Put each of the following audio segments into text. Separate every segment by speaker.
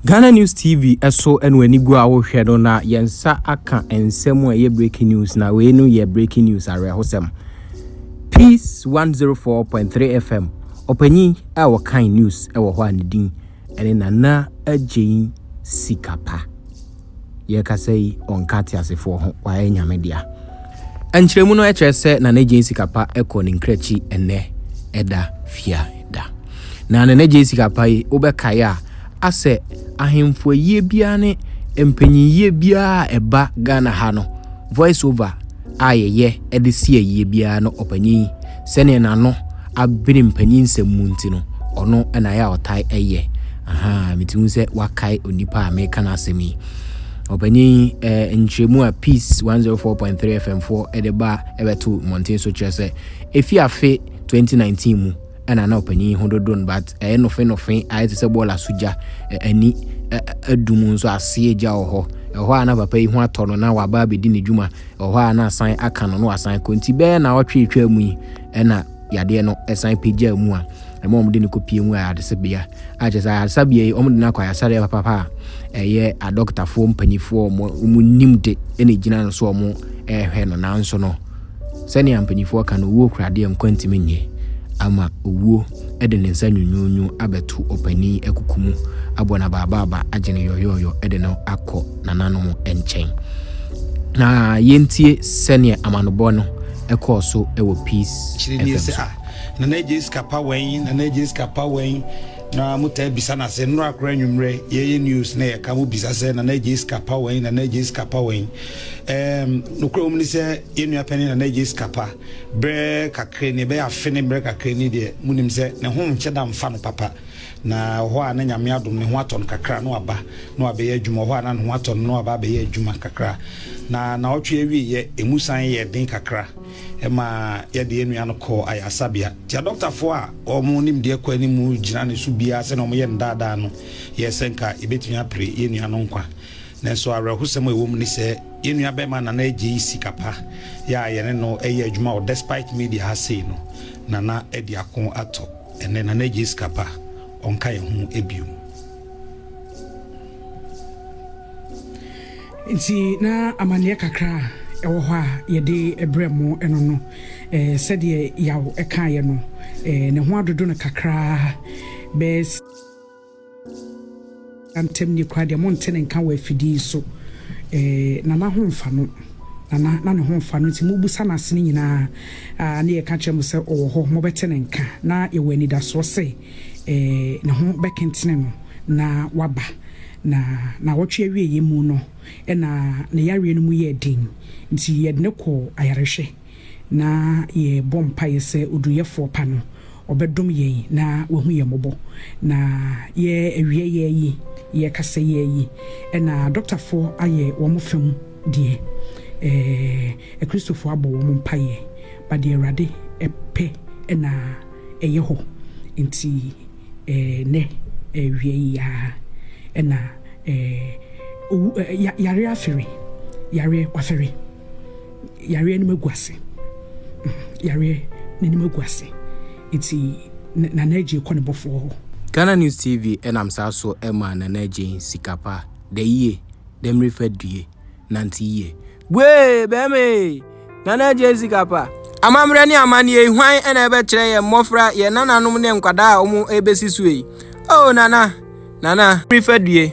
Speaker 1: Ghana News TV so na w'ani gu a wohwɛ no na yɛn nsa aka nsɛm a ɛyɛ breaking news na wei no yɛ breaking news awerɛhosɛm. Peace 104.3 FM ɔpanyin a wɔkan news wɔ hɔ a ne din ne Nana Agyei Sikapa. Yɛrekasa yi ɔnka ateasefoɔ ho wayɛ nyame dea. Nkyerɛmu no kyerɛ sɛ Nana Agyei Sikapa kɔ ne nkrakyi ɛnnɛ ɛda fia da. Na Nana Agyei Sikapa yi wobɛkae a asɛ ahemfo ayie biara ne mpanyinnyie biara a ɛba Ghana ha no voice over a yɛyɛ de si ayie biara no ɔpanyin yi sɛdeɛ n'ano abene mpanyin nsɛm mu nti no ɔno na ɛyɛ a ɔtae ɛyɛ. Ahaa metumi hu sɛ wakae onipa a meka n'asɛm yi. Ɔpanyin yi eh, nkyerɛmu a Peace 104.3 FM foɔ de ba ɛbɛto mmɔnten so kyerɛ sɛ ɛfi afe 2019 mu ɛna na ɔpanyin yi ho dodo no but ɛyɛ nofe nofe ayɛ te sɛ bɔɔla so gya ani adum nso aseɛ gya wɔ hɔ ɛhɔ a na papa yi ho atɔ no na waba abɛdi ne dwuma ɛhɔ a na asan aka no na wasan kɔ nti bɛyɛ na ɔtwe atwa mu yi ɛna yadeɛ no ɛsan pagyaa mu a ɛma wɔn de no kɔpie mu ayaresabea a kyerɛ sɛ ayaresabea yi wɔn de no akɔ ayaresabea papapa a ɛyɛ adɔkotafoɔ mpanimfoɔ wɔn nim de ɛna egyina no so wɔn ɛrehwɛ no nanso no Sɛnea mpanimfoɔ ka no, owuo kura adeɛ nkwa ntumi nnye, ama owuo de ne nsa nwunwuunwu abɛto ɔpanin akuku mu, abɔ no abaabaaba, agye no yɔyɔɔyɔ de no akɔ nananom nkyɛn. Na yɛntie sɛnea amanobɔ no kɔɔ so wɔ Peace
Speaker 2: Kyerɛ nie
Speaker 1: FM
Speaker 2: sɛ
Speaker 1: so.
Speaker 2: ah Nana Adjei sika pa wɛn Nana Adjei sika pa wɛn na mo taa bisa no ase nnora koraa anwummerɛ yɛyɛ news na yɛka mo bisa sɛ Nana Adjei sika pa wɛn Nana Adjei sika pa wɛn ɛɛm nokorɛ wɔ mu ne sɛ yɛn nua panin Nana Adjei sika pa berɛ kakra ni ɛbɛyɛ afe ne mmerɛ kakra ni deɛ mo nim sɛ ne ho nkyɛ da mfa no papa na wɔ hɔ a na Nyame adom ne ho atɔ no kakra na waba na wabɛyɛ adwuma wɔ hɔ a na ne ho atɔ no na waba abɛyɛ adwuma kakra na naɔtwe awieɛ ɛmu san yɛ den kakra Ɛma yɛde yɛn nua no kɔɔ ayaresabea. Nti adɔkotafoɔ a wɔn nimdeɛ kɔ anim gyina ne so biara sɛdeɛ wɔyɛ no daadaa no yɛɛ sɛ nka yɛbɛtumi apere yɛn nua no nkwa. Nanso awerɛhosɛm a ɛwɔ mu ne sɛ yɛn nua barima Nana Adjei Sikapa yɛ a yɛne no yɛ adwuma wɔ Despite Media ha sei no, Nana adi ako atɔ. Ɛnnɛ Nana Adjei Sikapa ɔnka yɛn ho bio.
Speaker 3: Nti na amanneɛ kakra a ɛwɔ hɔ a yɛde brɛ mo no no, sɛdeɛ Yaw kaeɛ no, ne ho adodo no kakra bɛyɛ ntam nie koraa deɛ monte ne nka wɔ afidie yi so. Nana ho mfa no. Nana na ne ho mfa no nti mobisa no ase no nyinaa a ne yɛka kyerɛ mo sɛ ɔwɔ hɔ, mobɛte ne nka na yɛwɔ anidasoɔ sɛ ne ho bɛkentene no na waba. Na naawɔtwe awieeɛ mu no na ne yareɛ no mu yɛɛ den, nti yɛde no kɔɔ ayarehwɛ. Na yɛbɔ mpaeɛ sɛ oduruyɛfoɔ pa no, ɔbɛdom yɛn na wahu yɛn mmɔbɔ. Na yɛ awieeɛ yi, yɛrekasa yi ara yi, na dɔktafoɔ ayɛ wɔn fa mu deɛ. Ɛɛ, Akristofoɔ abɔ wɔn mpaeɛ, but deɛ Awurade pɛ na ɛyɛ hɔ. Nti. Ɛnnɛ awia yi ara na owu yareɛ afere, yareɛ wafɛre, yareɛ anim agu ase, yareɛ n'anim agu ase, nti Nana Adjei kɔ ne bɔfoɔ hɔ.
Speaker 1: Ghana News TV nam saa so maa Nana Adjei sika pa, da yie, da mmirifa due, nante yie. Buee, bɛrima ee! Nana Adjei sika pa. Amammerɛ ne amanneɛ yi, hwan na ɛbɛkyerɛ yɛn mmɔfra, yɛn nananom ne nkwadaa a wɔrebɛsi so yi? Oh, Nana! Nana! Mmirifa due,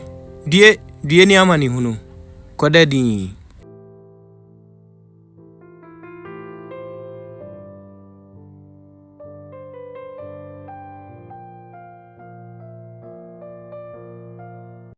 Speaker 1: due, due ne amanehunu. Kɔda dinn.